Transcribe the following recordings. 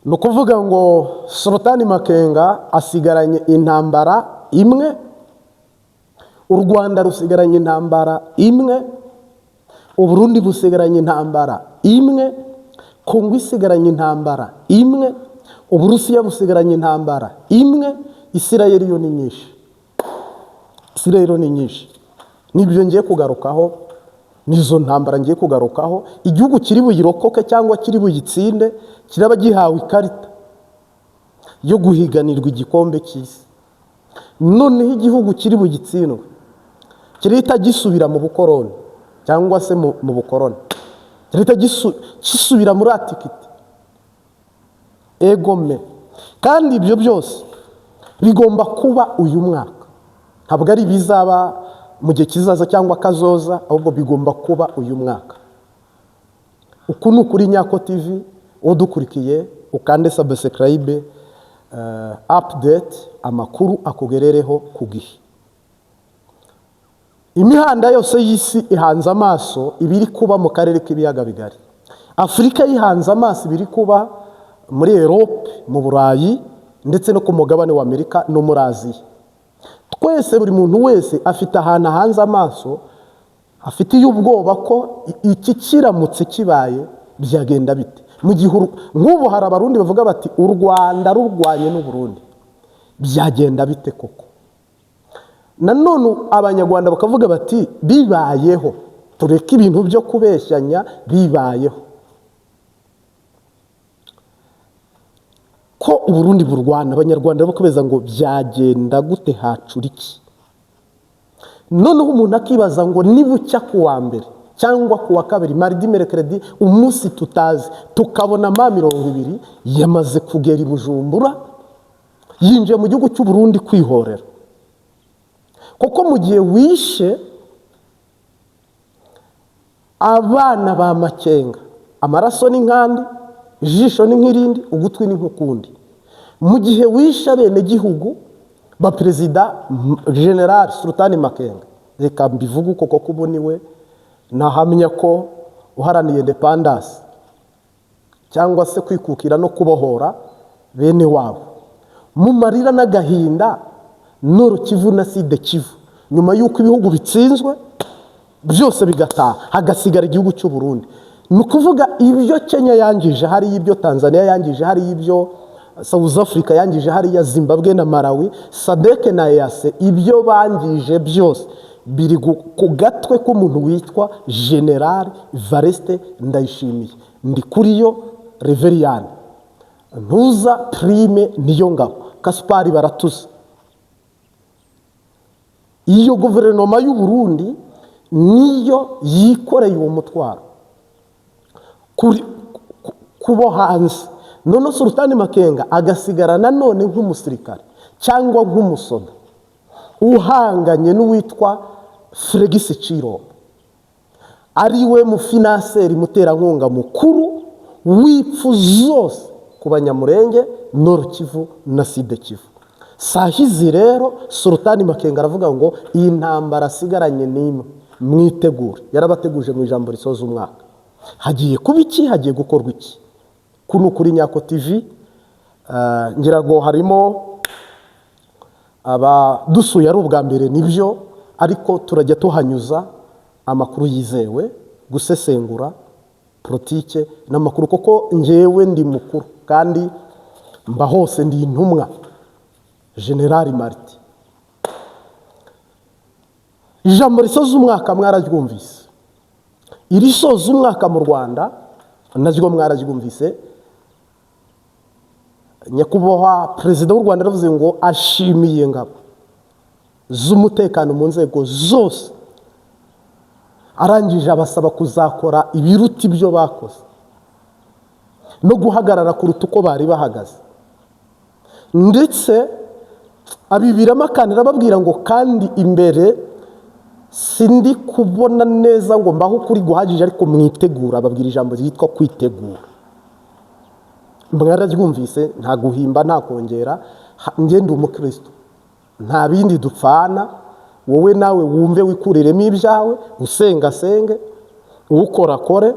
Ni ukuvuga ngo Sultani Makenga asigaranye intambara imwe, u Rwanda rusigaranye intambara imwe, Uburundi busigaranye intambara imwe, Kongo isigaranye intambara imwe, Uburusiya busigaranye intambara imwe, Isirayeli yo ni nyinshi. Isirayeli ni nyinshi. Nibyo ngiye kugarukaho, nizo ntambara ngiye kugarukaho. Igihugu kiri buyirokoke cyangwa kiri buyitsinde kiraba gihawe ikarita yo guhiganirwa igikombe cy'isi. Noneho igihugu kiri bugitsindwe kirahita gisubira mu bukoroni cyangwa se mu bukoroni, kirahita gisubira muri antiquité egome. Kandi ibyo byose bigomba kuba uyu mwaka, ntabwo ari ibizaba mu gihe kizaza cyangwa kazoza, ahubwo bigomba kuba uyu mwaka. Uku ni ukuri Nyako TV. Udukurikiye ukande subscribe, update, amakuru akugerereho ku gihe. Imihanda yose y'isi ihanze amaso ibiri kuba mu karere k'ibiyaga bigari. Afurika yihanze amaso ibiri kuba muri Europe, mu Burayi, ndetse no ku mugabane wa Amerika no muri Aziya. Twese, buri muntu wese afite ahantu ahanze amaso, afitiye ubwoba ko iki kiramutse kibaye byagenda bite. Mu gihe nk'ubu hari Abarundi bavuga bati: "U Rwanda rurwanye n'Uburundi byagenda bite koko?" Nanone Abanyarwanda bakavuga bati: "Bibayeho, tureke ibintu byo kubeshyanya, bibayeho ko Uburundi burwana, Abanyarwanda bakomeza ngo byagenda gute, hacura iki?" Noneho umuntu akibaza ngo nibucya ku wa mbere cyangwa ku wa kabiri, mardi, mercredi, umunsi tutazi, tukabona M20 yamaze kugera i Bujumbura, yinjiye mu gihugu cy'u Burundi kwihorera. Kuko mu gihe wishe abana ba Makenga, amaraso ni nk'andi, ijisho ni nk'irindi, ugutwi ni nk'ukundi. Mu gihe wishe abenegihugu ba Perezida General Sultani Makenga, reka mbivuge uko, kuko ubu niwe nahamya ko uharaniye indépendance cyangwa se kwikukira no kubohora bene wabo, mu marira n'agahinda, Nord Kivu na Sud Kivu, nyuma y'uko ibihugu bitsinzwe byose bigataha, hagasigara igihugu cy'u Burundi. Ni ukuvuga ibyo Kenya yangije hariya, ibyo Tanzania yangije hariya, ibyo South Africa yangije hariya, Zimbabwe na Malawi, SADC na EAC, ibyo bangije byose biri ku gatwe k'umuntu witwa General Evariste Ndayishimiye, Ndikuriyo Reveriyani, Ntuza Prime, niyo ngabo Kasipari baratuza. Iyo guverinoma y'u Burundi niyo yikoreye uwo mutwaro kubo hanze. None Sultani Makenga agasigara nanone nk'umusirikare cyangwa nk'umusoda uhanganye n'uwitwa Felix Tshilombo, ari we mufinanseri, muterankunga mukuru w'ipfu zose ku Banyamurenge, Nord Kivu na Sud Kivu. Sahizi rero Sultani Makenga aravuga ngo iyi ntambara asigaranye n'imwe, mwitegure. Yarabateguje mu ijambo risoza umwaka. Hagiye kuba iki? Hagiye gukorwa iki? Kuno kuri Nyako TV, ngira ngo harimo abadusuye ari ubwa mbere, nibyo, ariko turajya tuhanyuza amakuru yizewe, gusesengura politike n'amakuru, kuko ngewe ndi mukuru kandi mba hose, ndi intumwa Generali Mariti. Ijambo risoza umwaka mwararyumvise, irisoza umwaka mu Rwanda naryo mwararyumvise. Nyakubahwa Perezida w'u Rwanda yaravuze ngo ashimiye ingabo z'umutekano mu nzego zose, arangije abasaba kuzakora ibiruta ibyo bakoze no guhagarara kuruta uko bari bahagaze. Ndetse abibiramo akantu, arababwira ngo kandi imbere sindi kubona neza ngo mbaho ukuri guhagije, ariko mwitegura. Ababwira ijambo ryitwa kwitegura, mwararyumvise. Nta guhimba, nta kongera. Njye ndi umukristo, nta bindi dupfana. Wowe nawe wumve wikuriremo ibyawe, usenga asenge, ukora akore.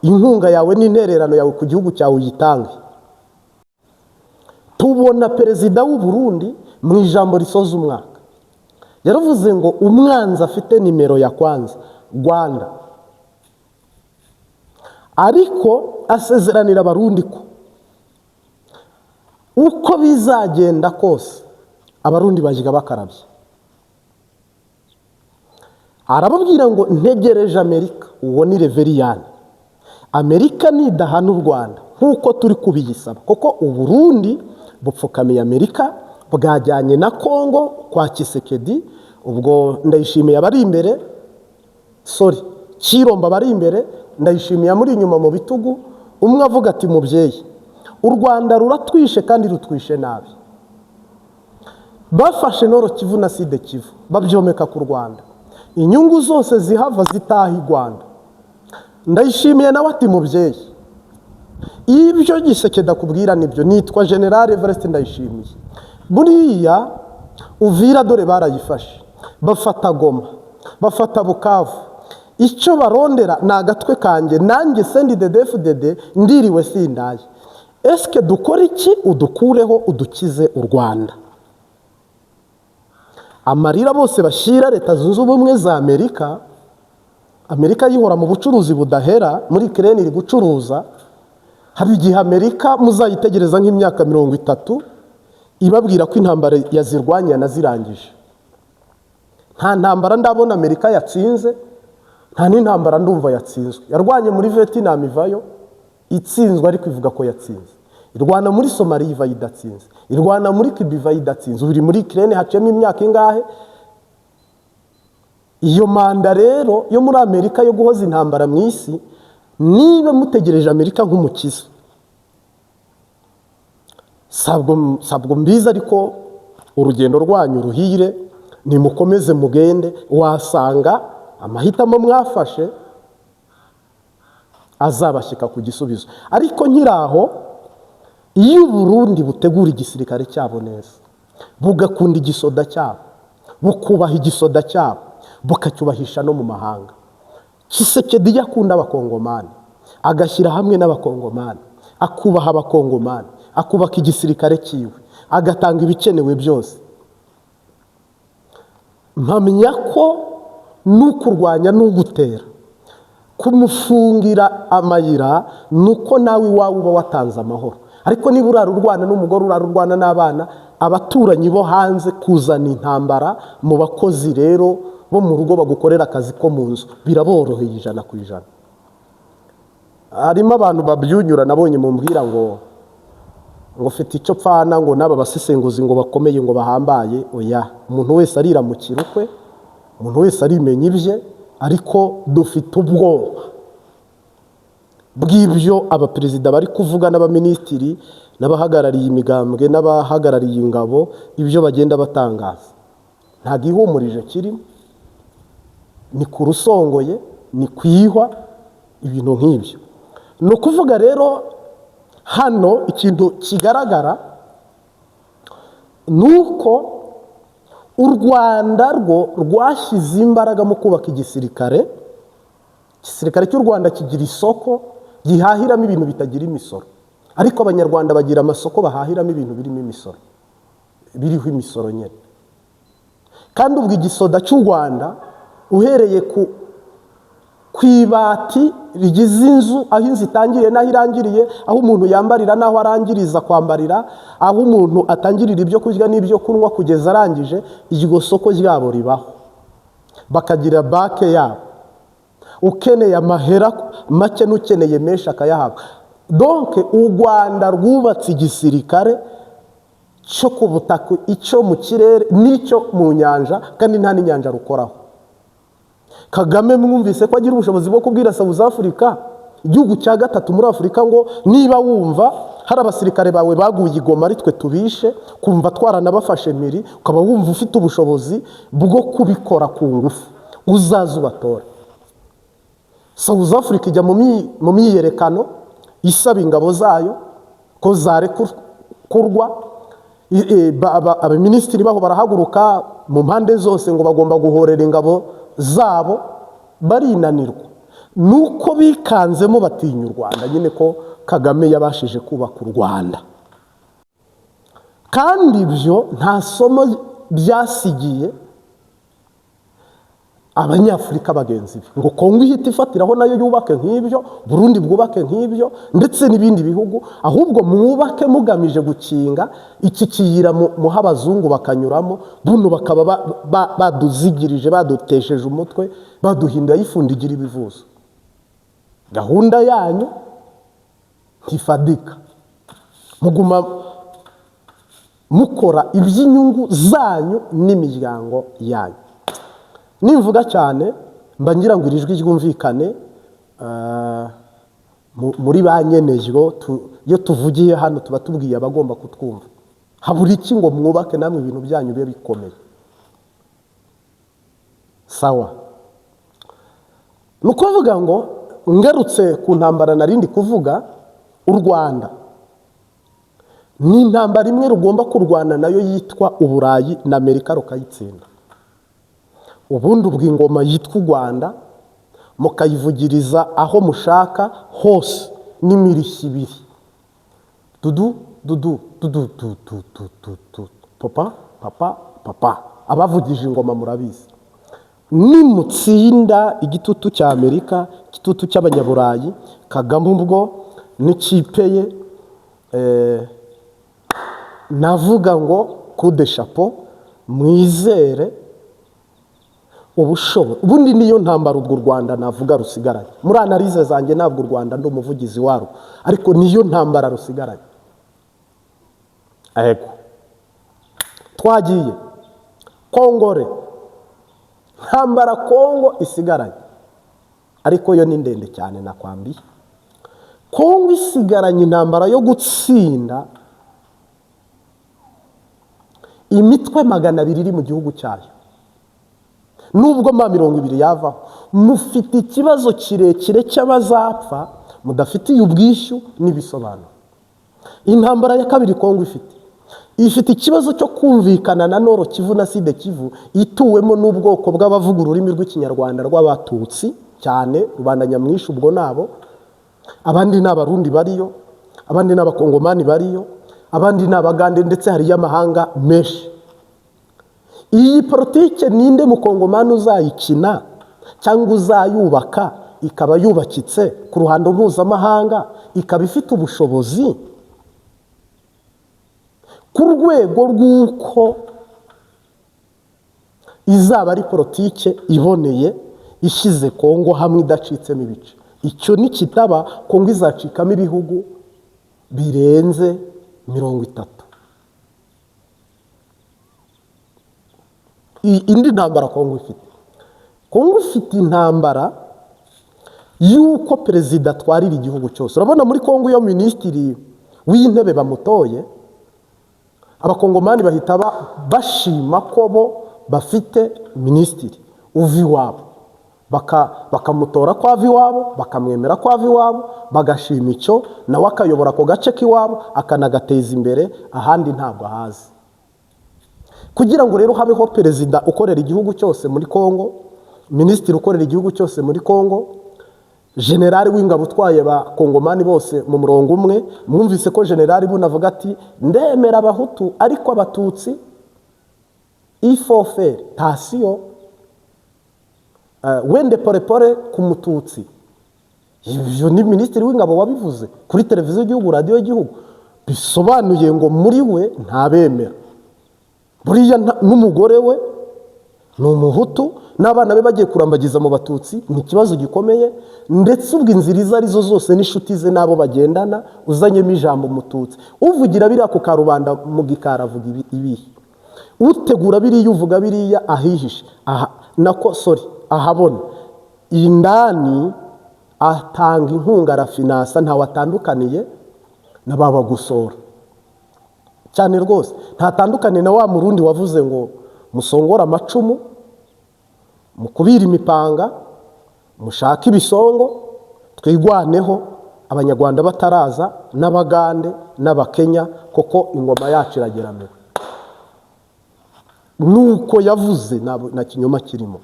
Inkunga yawe n'intererano yawe ku gihugu cyawe uyitange. Tubona perezida w'u Burundi mu ijambo risoza umwaka yaravuze ngo umwanzi afite nimero ya kwanza Rwanda, ariko asezeranira Abarundi ko uko bizagenda kose Abarundi bajya bakarabye. Arababwira ngo ntegereje Amerika. Uwo ni Reveriyani. Amerika nidahana u Rwanda nk'uko turi kubiyisaba, kuko Uburundi bupfukamiye Amerika, bwajyanye na Kongo kwa Tshisekedi. Ubwo Ndayishimiye abari imbere, sorry, Tshilombo abari imbere, Ndayishimiye amuri inyuma mu bitugu. Umwe avuga ati: "Mubyeyi, u Rwanda ruratwishe kandi rutwishe nabi. Bafashe Nord Kivu na Sud Kivu babyomeka ku Rwanda, inyungu zose zihava zitaha i Rwanda." Ndayishimiye nawe ati: "Mubyeyi, ibyo Tshisekedi akubwira nibyo. Nitwa General Evariste Ndayishimiye. Buriya Uvira dore barayifashe, bafata Goma, bafata Bukavu. Icyo barondera ni agatwe kanjye. Nanjye CNDD-FDD ndiriwe sindaye. Esike dukora iki udukureho, udukize u Rwanda?" Amarira bose bashyira Leta Zunze Ubumwe za Amerika. Amerika yihora mu bucuruzi budahera, muri Ukraine iri gucuruza. Hari igihe Amerika muzayitegereza nk'imyaka 30 ibabwira ko intambara yazirwanya yanazirangije. Nta ntambara ndabona Amerika yatsinze, nta n'intambara ndumva yatsinzwe. Yarwanye muri Vietnam ivayo itsinzwe, ariko ivuga ko yatsinze. Irwana muri Somaliya ivayo idatsinze, irwana muri Cuba ivayo idatsinze. Ubu iri muri Ukraine, haciyemo imyaka ingahe? Iyo manda rero yo muri Amerika yo guhoza intambara mu isi, niba mutegereje Amerika nk'umukiza, sabwo mbizi, ariko urugendo rwanyu ruhire, nimukomeze mugende. Wasanga amahitamo mwafashe azabashyika ku gisubizo. Ariko nkiri aho, iyo Uburundi butegura igisirikare cyabo neza, bugakunda igisoda cyabo, bukubaha igisoda cyabo, bukacyubahisha no mu mahanga, Tshisekedi iyo akunda Abakongomani, agashyira hamwe n'Abakongomani, akubaha Abakongomani, akubaka igisirikare cyiwe, agatanga ibikenewe byose, mpamya ko n'ukurwanya n'ugutera kumufungira amayira ni uko nawe iwawe uba watanze amahoro. Ariko niba urara urwana n'umugore, urara urwana n'abana, abaturanyi bo hanze, kuzana intambara mu bakozi rero bo mu rugo bagukorera akazi ko mu nzu biraboroheye 100%. Harimo abantu babyunyura, nabonye mumbwira ngo ufite icyo pfana ngo n'aba basesenguzi ngo bakomeye, ngo bahambaye. Oya, umuntu wese ariramukira ukwe, umuntu wese arimenya ibye. Ariko dufite ubwoba bw'ibyo abaperezida bari kuvuga n'abaminisitiri n'abahagarariye imigambwe n'abahagarariye ingabo, ibyo bagenda batangaza ntabwo ihumurije kirimo, ni ku rusongoye, ni ku ihwa, ibintu nk'ibyo. Ni ukuvuga rero hano ikintu kigaragara ni uko u Rwanda rwo rwashyize imbaraga mu kubaka igisirikare. Igisirikare cy'u Rwanda kigira isoko gihahiramo ibintu bitagira imisoro, ariko Abanyarwanda bagira amasoko bahahiramo ibintu birimo imisoro, biriho imisoro nyine. Kandi ubwo igisoda cy'u Rwanda, uhereye ku ibati rigize inzu, aho inzu itangiriye n'aho irangiriye, aho umuntu yambarira n'aho arangiriza kwambarira, aho umuntu atangirira ibyo kurya n'ibyo kunywa kugeza arangije, iryo soko ryabo ribaho, bakagira banque yabo, ukeneye amahera make n'ukeneye menshi akayahabwa. Donc u Rwanda rwubatse igisirikare cyo ku butaka, icyo mu kirere n'icyo mu nyanja, kandi nta n'inyanja rukoraho. Kagame mwumvise ko agira ubushobozi bwo kubwira South Africa, igihugu cya gatatu muri Afurika, ngo niba wumva hari abasirikare bawe baguye i Goma ari twe tubishe, kumva twaranabafashe mpiri, ukaba wumva ufite ubushobozi bwo kubikora ku ngufu, uzaze ubatore. South Africa ijya mu myiyerekano isaba ingabo zayo ko zarekurwa. Abaminisitiri baho barahaguruka mu mpande zose ngo bagomba guhorera ingabo zabo, barinanirwa. Nuko bikanzemo batinya u Rwanda nyine, ko Kagame yabashije kubaka u Rwanda, kandi ibyo nta somo byasigiye Abanyafurika bagenzi be, ngo Kongo ihite ifatiraho nayo yubake nk'ibyo, Burundi bwubake nk'ibyo, ndetse n'ibindi bihugu. Ahubwo mwubake mugamije gukinga iki kiyira muha abazungu bakanyuramo, buno bakaba baduzigirije, badutesheje umutwe, baduhinduye ifundigira ibivuzo. Gahunda yanyu ntifadika, muguma mukora iby'inyungu zanyu n'imiryango yanyu. Nimvuga cyane mba ngira ngo iri jwi ryumvikane muri ba nyenejyo. Iyo tuvugiye hano tuba tubwiye abagomba kutwumva. Habura iki ngo mwubake namwe ibintu byanyu bibe bikomeye? Sawa, ni ukuvuga ngo ngarutse ku ntambara narindi kuvuga, u Rwanda ni intambara imwe rugomba kurwana nayo yitwa Uburayi na Amerika, rukayitsinda. Ubundi ubwo ingoma yitwa u Rwanda mukayivugiriza aho mushaka hose n'imirishyo ibiri, dudu dudu dudu du du du du du, papa papa papa. Abavugije ingoma murabizi. Nimutsinda igitutu cya Amerika, igitutu cy'Abanyaburayi, Kagame ubwo n'ikipe ye, navuga ngo coup de chapeau, mwizere ubushobozi. Ubundi niyo ntambara ubwo u Rwanda navuga rusigaranye. Muri analyse zanjye, ntabwo u Rwanda ndi umuvugizi warwo, ariko niyo ntambara rusigaranye. Ego, twagiye Kongore, ntambara Kongo isigaranye, ariko yo ni ndende cyane. Nakwambiye, Kongo isigaranye intambara yo gutsinda imitwe 200 iri mu gihugu cyayo. Nubwo M20 yavaho, mufite ikibazo kirekire cy'abazapfa mudafitiye ubwishyu n'ibisobanuro. Intambara ya kabiri Kongo ifite ikibazo cyo kumvikana na Nord Kivu na Sud Kivu, ituwemo n'ubwoko bw'abavuga ururimi rw'Ikinyarwanda rw'Abatutsi cyane, rubanda nyamwinshi ubwo nabo. Abandi ni Abarundi bariyo, abandi ni Abakongomani bariyo, abandi ni Abagande, ndetse hariyo amahanga menshi. Iyi politike ninde mukongomani uzayikina cyangwa uzayubaka ikaba yubakitse ku ruhando mpuzamahanga, ikaba ifite ubushobozi ku rwego rw'uko izaba ari politike iboneye, ishyize Kongo hamwe idacitsemo ibice? Icyo nikitaba, Kongo izacikamo ibihugu birenze 30. Indi ntambara Kongo ifite, Kongo ifite intambara y'uko perezida atwarira igihugu cyose. Urabona muri Kongo, iyo minisitiri w'intebe bamutoye, Abakongomani bahita bashima ko bo bafite minisitiri uva iwabo, bakamutora ko ava iwabo, bakamwemera ko ava iwabo, bagashima icyo, nawe akayobora ako gace k'iwabo akanagateza imbere, ahandi ntabwo ahazi. Kugira ngo rero habeho perezida ukorera igihugu cyose muri Kongo, minisitiri ukorera igihugu cyose muri Kongo, generali w'ingabo utwaye Abakongomani bose mu murongo umwe. Mwumvise ko generali buno avuga ati: "Ndemera Abahutu, ariko Abatutsi ifoferi tasiyo wende porepore ku Mututsi." Ibyo ni minisitiri w'ingabo wabivuze kuri televiziyo y'igihugu, radiyo y'igihugu. Bisobanuye ngo muri we ntabemera. Buriya n'umugore we ni Umuhutu, n'abana be bagiye kurambagiza mu Batutsi, ni ikibazo gikomeye. Ndetse ubwo inzira izo arizo zose n'inshuti ze n'abo bagendana, uzanyemo ijambo Umututsi, uvugira biriya ku karubanda mu gikari avuga ibihe? Utegura biriya, uvuga biriya ahihishe aha, nako sorry, ahabona indani atanga inkunga, arafinansa, ntawe atandukaniye na ba Bagosora cyane rwose. Ntatandukaniye na wa Murundi wavuze ngo musongore amacumu, mukubire imipanga, mushake ibisongo, twigwaneho Abanyarwanda bataraza n'Abagande n'Abakenya, kuko ingoma yacu irageramiwe. Nuko yavuze, nta kinyoma kirimo.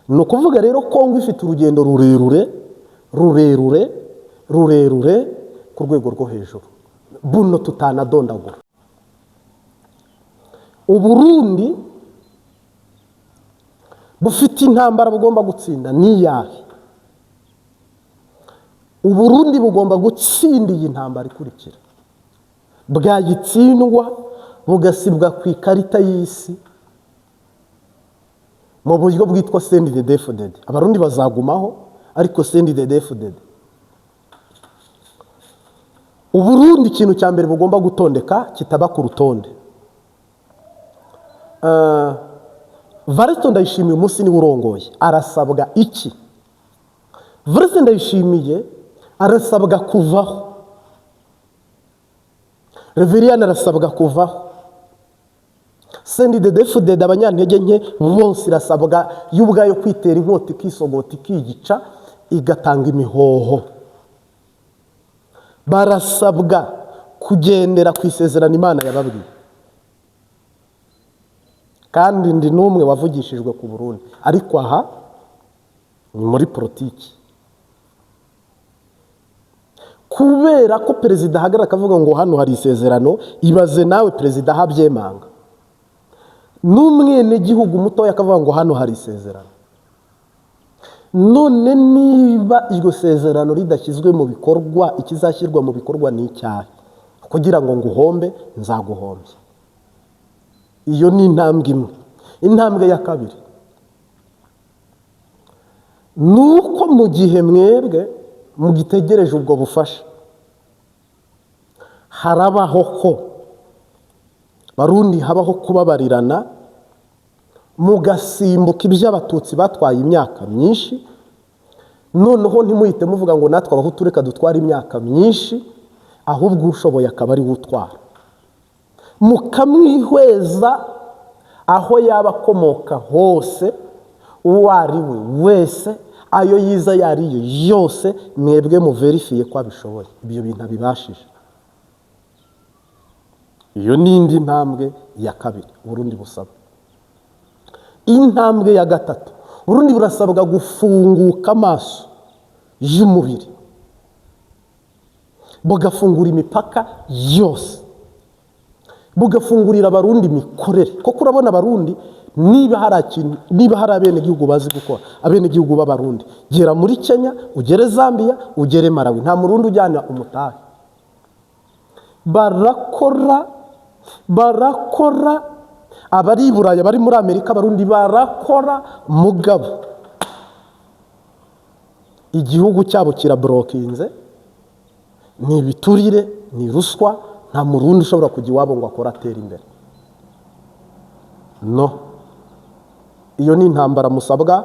Ni ukuvuga rero, Kongo ifite urugendo rurerure, rurerure, rurerure ku rwego rwo hejuru, buno tutanadondagura. Uburundi bufite intambara bugomba gutsinda. Ni iyahe? Uburundi bugomba gutsinda iyi ntambara ikurikira. Bwayitsindwa, bugasibwa ku ikarita y'isi mu buryo bwitwa CNDD-FDD. Abarundi bazagumaho, ariko CNDD-FDD. Uburundi, ikintu cya mbere bugomba gutondeka kitaba ku rutonde, Varisito Ndayishimiye umunsi niwe urongoye, arasabwa iki? Varisito Ndayishimiye arasabwa kuvaho, Reveriyani arasabwa kuvaho, CNDD-FDD, abanyantege nke bose, irasabwa yo ubwayo kwitera inkota, ikisogota, ikigica, igatanga imihoho. Barasabwa kugendera ku isezerano Imana yababwiye. Kandi ndi n'umwe wavugishijwe ku Burundi, ariko aha ni muri politiki, kubera ko perezida ahagarara akavuga ngo hano hari isezerano. Ibaze nawe perezida aho abyemanga, n'umwenegihugu mutoya akavuga ngo hano hari isezerano. None niba iryo sezerano ridashyizwe mu bikorwa, ikizashyirwa mu bikorwa ni icyaha. Kugira ngo nguhombe, nzaguhombye. Iyo ni intambwe imwe. Intambwe ya kabiri ni uko mu gihe mwebwe mugitegereje ubwo bufasha, harabaho ko Barundi habaho kubabarirana, mugasimbuka ibyo Abatutsi batwaye imyaka myinshi. Noneho ntimuhite muvuga ngo natwe Abahutu reka dutware imyaka myinshi, ahubwo ushoboye akaba ari we utwara, mukamwihweza aho yaba akomoka hose, uwo ari we wese, ayo yiza ayo ari yo yose, mwebwe muverifiye ko abishoboye, ibyo bintu abibashije. Iyo ni indi ntambwe ya kabiri Burundi busaba. Intambwe ya gatatu, Burundi burasabwa gufunguka amaso y'umubiri, bugafungura imipaka yose, bugafungurira Abarundi imikorere. Kuko urabona Abarundi, niba hari ikintu, niba hari abenegihugu bazi gukora, abenegihugu b'Abarundi, gera muri Kenya, ugere Zambia, ugere Malawi, nta Murundi ujyana umutahe. Barakora, barakora. Abari i Burayi, abari muri Amerika, Abarundi barakora. Mugabo igihugu cyabo kiraborokinze, ni ibiturire, ni ruswa. Nta Murundi ushobora kujya iwabo ngo akore atere imbere. No iyo ni intambara musabwa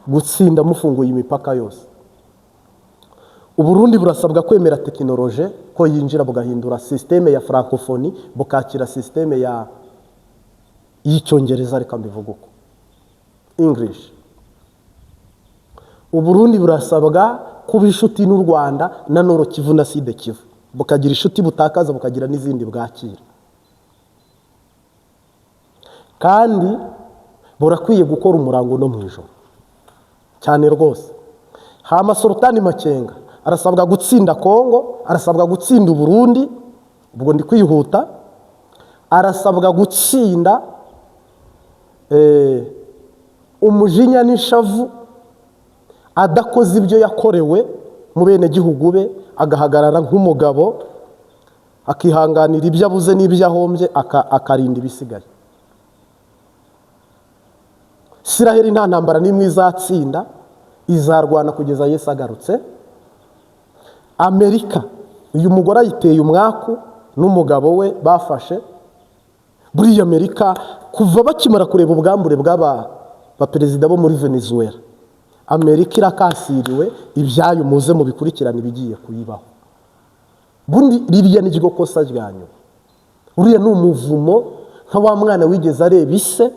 gutsinda mufunguye imipaka yose. Uburundi burasabwa kwemera technologie ko yinjira, bugahindura système ya francophonie, bukakira système ya y'Icyongereza, reka mbivuge uko, English. Uburundi burasabwa kuba inshuti n'u Rwanda na Nord Kivu na Sud Kivu, bukagira inshuti butakaza, bukagira n'izindi bwakira. Kandi burakwiye gukora umurango no mu ijoro cyane rwose. Hama Sultani Makenga arasabwa gutsinda Kongo, arasabwa gutsinda Uburundi, ubwo ndi kwihuta, arasabwa gutsinda umujinya n'ishavu, adakoze ibyo yakorewe mu benegihugu be, agahagarara nk'umugabo, akihanganira ibyo abuze n'ibyo ahombye, akarinda ibisigaye. Isiraheli nta ntambara n'imwe izatsinda, izarwana kugeza Yesu agarutse. Amerika, uyu mugore ayiteye umwaku n'umugabo we bafashe. Buriya Amerika, kuva bakimara kureba ubwambure bw'aba baperezida bo muri Venezuela, Amerika irakasiriwe. Ibyayo muze mubikurikirane, ibigiye kuyibaho. Bundi ririya ni ryo kosa rya nyuma. Uriya ni umuvumo, nka wa mwana wigeze areba ise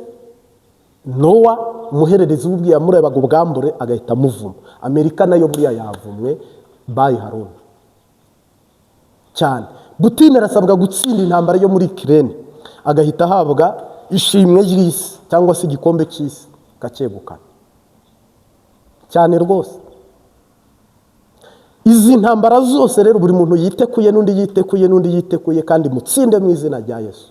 Nowa, umuhererezi w'ubwiye, yamurebaga ubwambure agahita amuvuma. Amerika nayo buriya yavumwe bayi Haruna cyane. Putin arasabwa gutsinda intambara yo muri Ukraine, agahita ahabwa ishimwe ry'isi cyangwa se igikombe cy'isi akacyegukana. Cyane rwose. Izi ntambara zose rero, buri muntu yitekuye, n'undi yitekuye, n'undi yitekuye, kandi mutsinde mu izina rya Yesu.